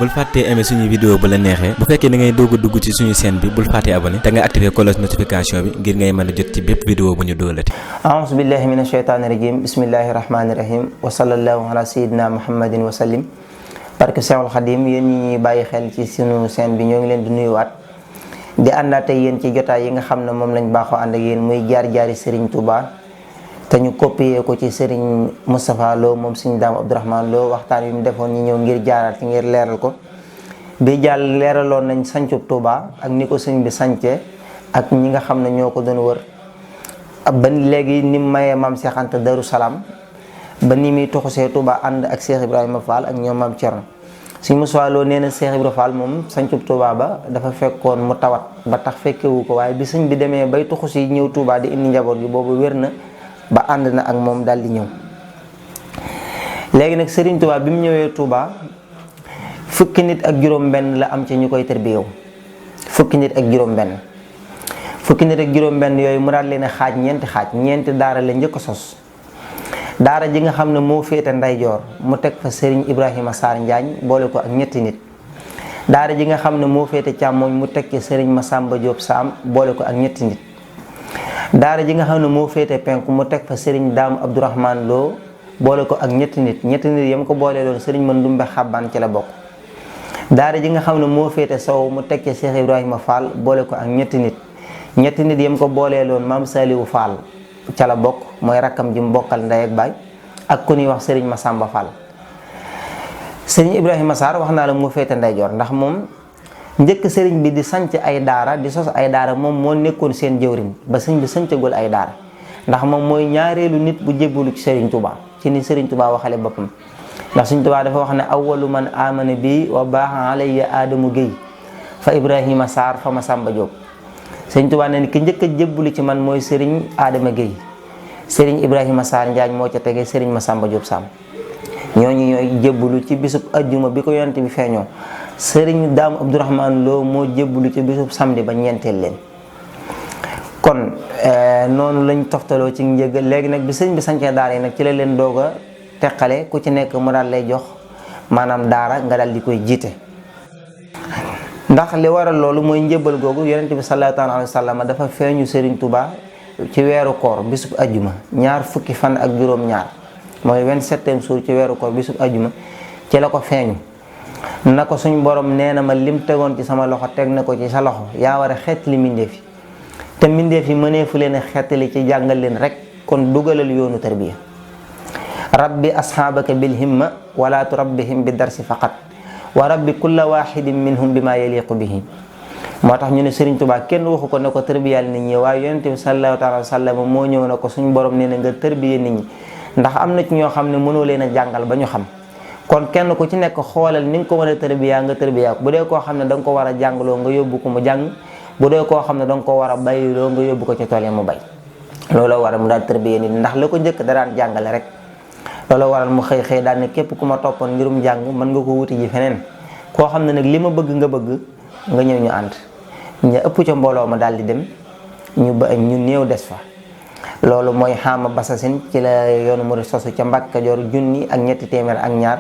bul fàttee aimer suñu vidéo bu la neexee bu fekkee da ngay doog a dugg ci suñu chaîne bi bul fàttee abonné te nga activer cloche notification bi ngir ngay mën a jot ci bépp vidéo bu ñu doolati. a'uuzu billahi mina shaytaani rajim bismillahi rahmaani rahim wa sallallahu ala sayyidina muhammadin wa sallim. barke Seexul Xadim yéen ñi ñuy bàyyi xel ci suñu chaîne bi ñoo ngi leen di nuyuwaat di àndaat tey yéen ci jotaay yi nga xam ne moom lañ baaxoo ànd ak yéen muy jaar-jaari Serigne Touba te ñu copier ko ci Serigne Moustapha Lo moom Serigne Dame Abdourahmane Lo waxtaan wi mu defoon ñu ñëw ngir jaaral ci ngir leeral ko bi jàll leeraloon nañ sancub Touba ak ni ko sëñ bi sancee ak ñi nga xam ne ñoo ko doon wër ba léegi ni mu mayee maam Cheikh Anta Darou Salaam ba ni muy toxusee Touba ànd ak Cheikh Ibrahima Fall ak ñoom maam Thierno. Serigne Moustapha Lo nee na Cheikh Ibrahima Fall moom sancub Touba ba dafa fekkoon mu tawat ba tax fekkewu ko waaye bi sëñ bi demee bay toxus yi ñëw Touba di indi njaboot gi boobu wér na ba ànd na ak moom daal di ñëw. léegi nag Serigne Touba bi mu ñëwee Touba fukki nit ak juróom-benn la am ci ñu koy tërbiyewu fukki nit ak juróom-benn yooyu mu daal leen a xaaj ñeenti daara la njëkk a sos. daara ji nga xam ne moo féete ndeyjoor mu teg fa Serigne Ibrahima Sarr Njaañ boole ko ak ñetti nit. daara ji nga xam ne moo féete càmmooñ mu teg ci Serigne Massamba Diop Sam boole ko ak ñetti nit. daara ji nga xam ne moo féete penku mu teg fa Serigne Dame Abdourahmane Lo boole ko ak ñetti nit yam ko boole loon Serigne Mandoumbe Xabbaan ci la bokk. daara ji nga xam ne moo féete sow mu teg ci Cheikh Ibrahima Fall boole ko ak ñetti nit yam ko boolee loon Maam Saliou Fall ca la bokk mooy rakkam ji mu bokkal ndey ak baay ak ku ñuy wax Serigne Massamba Fall. Serigne Ibrahima Sarr wax naa la moo féete ndeyjoor ndax moom njëkk sëriñ bi di sanc ay daara di sos ay daara moom moo nekkoon seen jëwriñ ba sëriñ bi sancagul ay daara ndax moom mooy ñaareelu nit bu jébbalu ci Serigne Touba ci ni Serigne Touba waxale boppam ndax Serigne Touba dafa wax ne awwalu man amana bi wa baaxa alayya Adamu Guèye fa Ibrahima Sarr fa Massamba Diop. Serigne Touba ne ki njëkk a jébbalu ci man mooy Serigne Adama Guèye Serigne Ibrahima Sarr Njaañ moo ca tege Serigne Massamba Diop Sam ñooñu ñooy jébbalu ci bisub ajjuma bi ko yonent bi feeñoo. Serigne Dame Abdourahmane Lo moo jébbalu ci bisub samedi ba ñeenteel leen kon noonu lañ toftaloo ci njëgal léegi nag bi sëñ bi sancee daara yi nag ci la leen doog a teqale ku ci nekk mu daal lay jox maanaam daara nga daal di koy jiite. ndax li waral loolu mooy njëbbal googu yonent bi sallallahu alayhi wa sallam dafa feeñu Serigne Touba ci weeru koor bisub ajjuma ñaar fukki fan ak juróom-ñaar mooy 27e jour ci weeru koor bisub ajjuma ci la ko feeñu. na ko suñ borom nee na ma lim tegoon ci sama loxo teg na ko ci sa loxo yaa war a xeetali mbindeef yi te mbindeef yi mëneefu leen a xeetali ci jàngal leen rek kon dugalal yoonu tarbiya rabbi asxaabaka bil himma wala turabbihim bi darsi faqat wa rabbi kulla waxidin minhum bi ma yaliqu bihi. moo tax ñu ne Serigne Touba kenn waxu ko ne ko tarbiyal nit ñi waaye yonent bi sallallahu alayhi wa sallam moo ñëw na ko suñ borom nee na nga tarbiya nit ñi ndax am na ci ñoo xam ne mënoo leen a jàngal ba ñu xam. kon kenn ku ci nekk xoolal ni nga ko war a tërbiyaa nga tërbiyaa ko bu dee koo xam ne da nga ko war a jàngaloo nga yóbbu ko mu jàng bu dee koo xam ne da nga ko war a bayloo nga yóbbu ko ci tool yi mu bay looloo waral mu daal tërbiyaa nit ndax la ko njëkk da daan jàngale rek looloo waral mu xëy daan ne képp ku ma toppoon ngirum jàng mën nga ko wuti ji feneen koo xam ne nag li ma bëgg nga ñëw ñu ànd ñu ëpp ca mbooloo ma daal di dem ñu néew des fa. loolu mooy xaama basasin ci la yoonu murid sosu ca Mbàkke Kajoor junni ak ñetti téeméer ak ñaar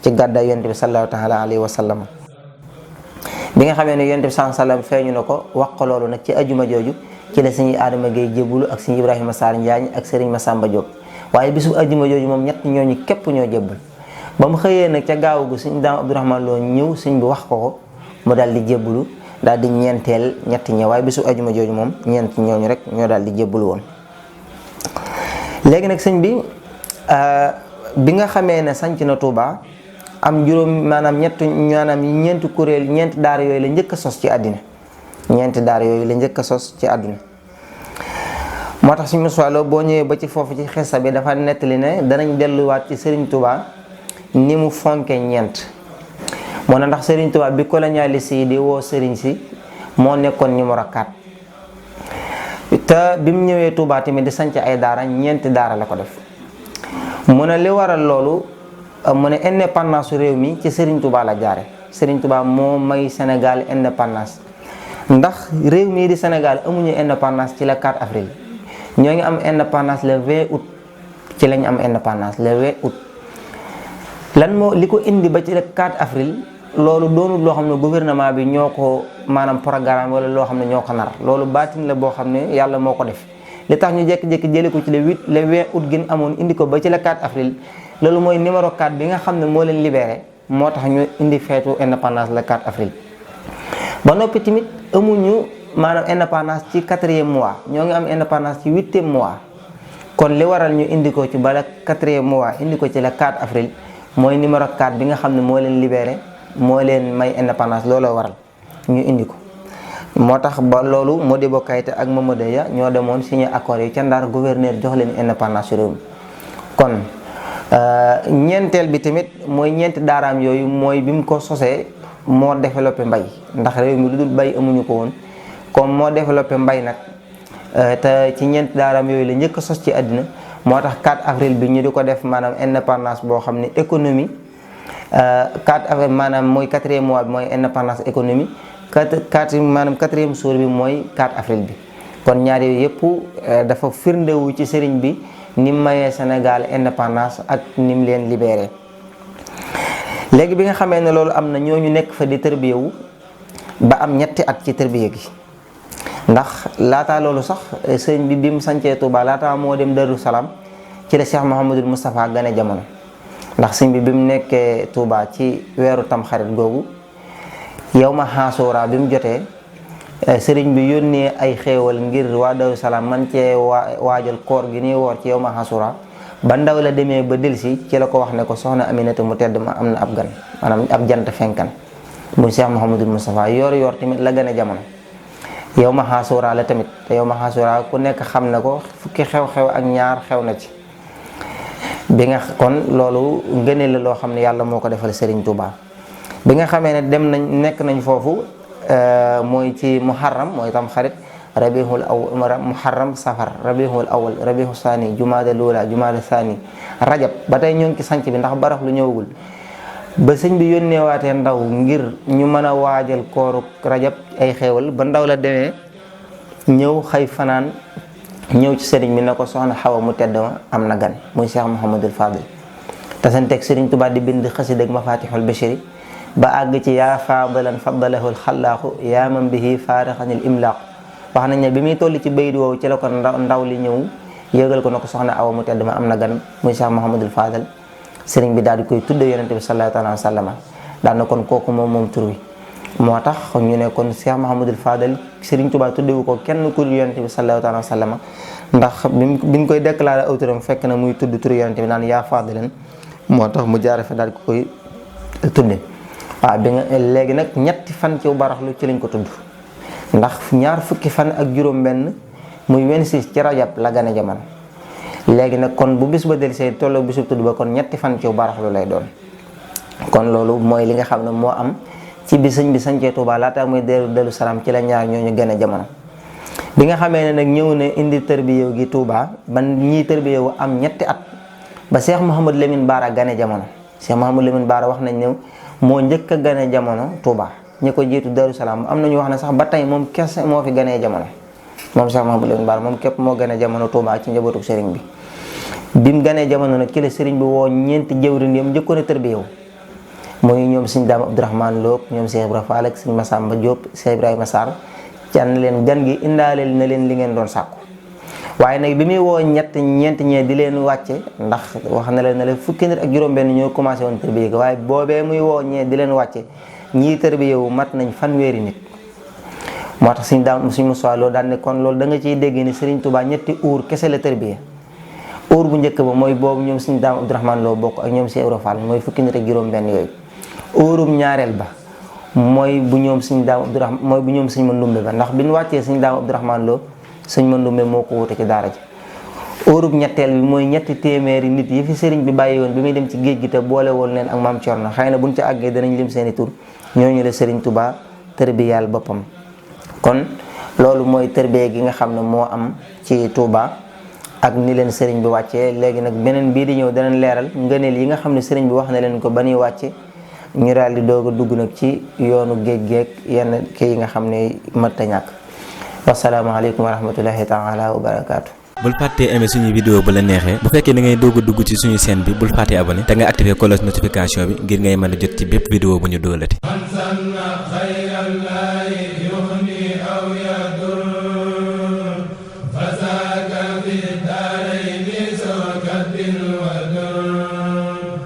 ci gàddaay yonent bi sallallahu taala alayhi wa sallam. bi nga xamee ne yonent bi sallallahu alayhi wa sallam feeñu na ko wax ko loolu nag ci ajuma jooju ci la sëñ Adama Guèye jébbalu ak sëñ Ibrahima Sarr Njaañ ak Serigne Massamba Diop waaye bisu ajuma jooju moom ñett ñooñu képp ñoo jébbal ba mu xëyee nag ca gaaw gu sëñ Dame Abdourahmane Lo ñëw sëñ bi wax ko mu daal di jébbalu daal di ñeenteel ñett ñi waaye bisu ajuma jooju moom ñeent ñooñu rek ñoo daal di jébbalu woon. léegi nag sëñ bi nga xamee ne sanc na Touba am juróom maanaam ñeenti kuréel ñeenti daara yooyu la njëkk a sos ci àddina moo tax suñu Moustapha boo ñëwee ba ci foofu ci xissa bi dafa nettali ne danañ delluwaat ci Serigne Touba ni mu fonke ñeent moo na ndax Serigne Touba bi colonialiste yi di woo Serigne si moo nekkoon numéro 4 te bi mu ñëwee Touba tamit di sanc ay daara ñeenti daara la ko def mu ne li waral loolu mu ne indépendance réew mi ci Serigne Touba la jaare Serigne Touba moo may Sénégal indépendance ndax réew mii di Sénégal amuñu indépendance ci le 4 avril ñoo ngi am indépendance le 20 août ci lañ am indépendance le 20 août. lan moo li ko indi ba ci le 4 avril loolu doonul loo xam ne gouvernement bi ñoo ko maanaam programme wala loo xam ne ñoo ko nar loolu baatin la boo xam ne yàlla moo ko def. li tax ñu jékki-jékki jëlee ko ci le 20 août gën amoon indi ko ba ci le 4 avril loolu mooy numéro 4 bi nga xam ne moo leen libéré moo tax ñu indi feetu indépendance le 4 avril. ba noppi tamit amuñu maanaam indépendance ci 4e mois ñoo ngi am indépendance ci 8e mois kon li waral ñu indi ko ci ba le 4e mois indi ko ci le 4 avril mooy numéro 4 bi nga xam ne moo leen libéré moo leen may indépendance looloo waral ñu indi ko. moo tax ba loolu Modibo Keïta ak Mamadou Ya ñoo demoon signé accord yi ca Ndar gouverneur jox leen indépendance réew mi kon ñeenteel bi tamit mooy ñeenti daaraam yooyu mooy bi mu ko sosee moo développé mbay ndax réew mi lu dul bay amuñu ko woon comme moo développé mbay nag te ci ñeenti daaraam yooyu la njëkk a sos ci àddina moo tax 4 avril bi ñu di ko def maanaam indépendance boo xam ne économie 4 avril maanaam mooy 4e mois bi mooy indépendance économie maanaam 4e jour bi mooy 4 avril bi kon ñaar yooyu yëpp dafa firndewu ci sëriñ bi ni mu mayee Sénégal indépendance ak ni mu leen libéré. léegi bi nga xamee ne loolu am na ñooñu nekk fa di tërbiyewu ba am ñetti at ci tërbiye gi ndax laataa loolu sax sëriñ bi mu sancee Touba laataa moo dem Darou Salaam ci la Cheikh Mouhamadul Moustapha gane jamono ndax sëriñ bi mu nekkee Touba ci weeru tamxarit googu yow ma xaasuura bi mu jotee sëriñ bi yónnee ay xéewal ngir waa Darou Salaam man cee waajal koor gi nii woor ci yow ma xaasuura ba ndaw la demee ba delsi ci la ko wax ne ko soxna Aminata mu tedd ma am na ab gan maanaam ab jant fenkan muy Cheikh Mouhamadul Moustapha yor tamit la gane jamono yow ma xaasuura la tamit te yow ma xaasuura ku nekk xam na ko fukki xew-xew ak ñaar xew na ci bi nga kon loolu ngëneel la loo xam ne yàlla moo ko defal sëriñ Touba. bi nga xamee ne dem nañ nekk nañ foofu mooy ci muharram mooy tam xarit rabihul awwal muharram safar rabihul awwal rabihu saani jumaada loola jumaada saani rajab ba tey ñoo ngi ci sanc bi ndax barax lu ñëwagul ba sëñ bi yónneewaatee ndaw ngir ñu mën a waajal kooru rajab ay xéewal ba ndaw la demee ñëw xëy fanaan ñëw ci sëriñ bi ne ko soxna Xawa mu tedd ma am na gan muy Cheikh Mouhamadul Fadil te santeeg sëriñ Tuubaa di bind xasida ak Mafatihul Bachiri ba àgg ci yaa faadilan faddalahul xallaaxu yaa man bihi faarixanil imlaaqu wax nañ ne bi muy toll ci bayit woowu ci la ko ndaw li ñëw yëgal ko na ko soxna Awa mu tedd ma am na gan muy Cheikh Mouhamadul Fadal sëriñ bi daal di koy tudde yonente bi sallallahu alayhi wa sallam daal na kon kooku moom tur wi moo tax ñu ne kon Cheikh Mouhamadul Fadal sëriñ Tuubaa tuddewu ko kenn ku dul yonente bi sallallahu alayhi wa sallam ndax biñ koy déclaré aw turam fekk na muy tudd turu yonente bi naan yaa faadilan moo tax mu jaare fa daal di koy tudde waaw bi nga léegi nag ñetti fan ci baraxlu ci lañ ko tudd ndax ñaar fukki fan ak juróom benn muy 26 ci rajab la gane jamono léegi nag kon bu bis ba del see tolloo bisub tudd ba kon ñetti fan ci baraxlu lay doon kon loolu mooy li nga xam ne moo am ci bi sëñ bi sancee Tuubaa laata muy Darou Salaam ci la ñaar ñooñu gane jamono bi nga xamee ne nag ñëw ne indi tërbiyew gi Tuubaa ban ñii tërbiyewu am ñetti at ba Cheikh Mouhamadou Lamine Bara gane jamono Cheikh Mouhamadou Lamine Bara wax nañ ne moo njëkk a gane jamono Touba ñi ko jiitu Darou Salaam am nañu wax ne sax ba tey moom kese moo fi ganee jamono moom Cheikh Mouhamadou Lamine Bara moom képp moo gane jamono Touba ci njabootu sëriñ bi mu ganee jamono nag ci la sëriñ bi woo ñeenti jëwriñ yam njëkkoon a tërbiyewu muy ñoom sëñ Daam Abdourahmane Lo ñoom Cheikh Ibrahima Fall ak sëñ Massamba Diop Cheikh Ibrahima Sarr ci ànd leen gan gi indaaleel na leen li ngeen doon sàkku waaye nag bi muy woo ñeenti ñee di leen wàcce ndax wax na leen ne la fukki nit ak juróom-benn ñoo commencé woon tërbiye gi waaye boobee muy woo ñee di leen wàcce ñii tërbiye wu mat nañ fanweeri nit moo tax suñ Moussa Lo daan ne kon loolu da nga ciy dégg ni Serigne Touba ñetti uur kese la tërbiye uur bu njëkk ba mooy boobu ñoom suñ Daam Abdourahmane Lo bokk ak ñoom Cheikh Ibrahima Fall mooy fukki nit ak juróom-benn yooyu uurum ñaareel ba mooy bu ñoom suñ Daam Abdourahmane mooy bu ñoom suñ Mandumbe ba ndax bi ñu wàccee suñ Daam Abdourahmane Lo sëñ Mandumbe moo ko wute ci daara ji óorub ñetteel bi mooy ñetti téeméeri nit yi fi sëriñ bi bàyyi woon bi muy dem ci géej gi te boole woon leen ak maam Cerno xëy na buñ ca àggee danañ lim seeni tur ñooñu la sëriñ Touba tërbiyaal boppam kon loolu mooy tërbiya gi nga xam ne moo am ci Touba ak ni leen sëriñ bi wàccee léegi nag beneen bii di ñëw danañ leeral ngëneel yi nga xam ne sëriñ bi wax na leen ko ba ñuy wàcce ñu daal di doog a dugg nag ci yoonu géej géej yenn kii yi nga xam ne mat a ñàkk. wasalaamaaleykum wa rahmatullahi taala wa barakaatu. bul fàttee aimé suñu vidéo bu la neexee bu fekkee da ngay doog a dugg ci suñu chaîne bi bul fàttee abonné te nga activé cloche notification bi ngir ngay mën a jot ci bépp vidéo bu ñu doolati.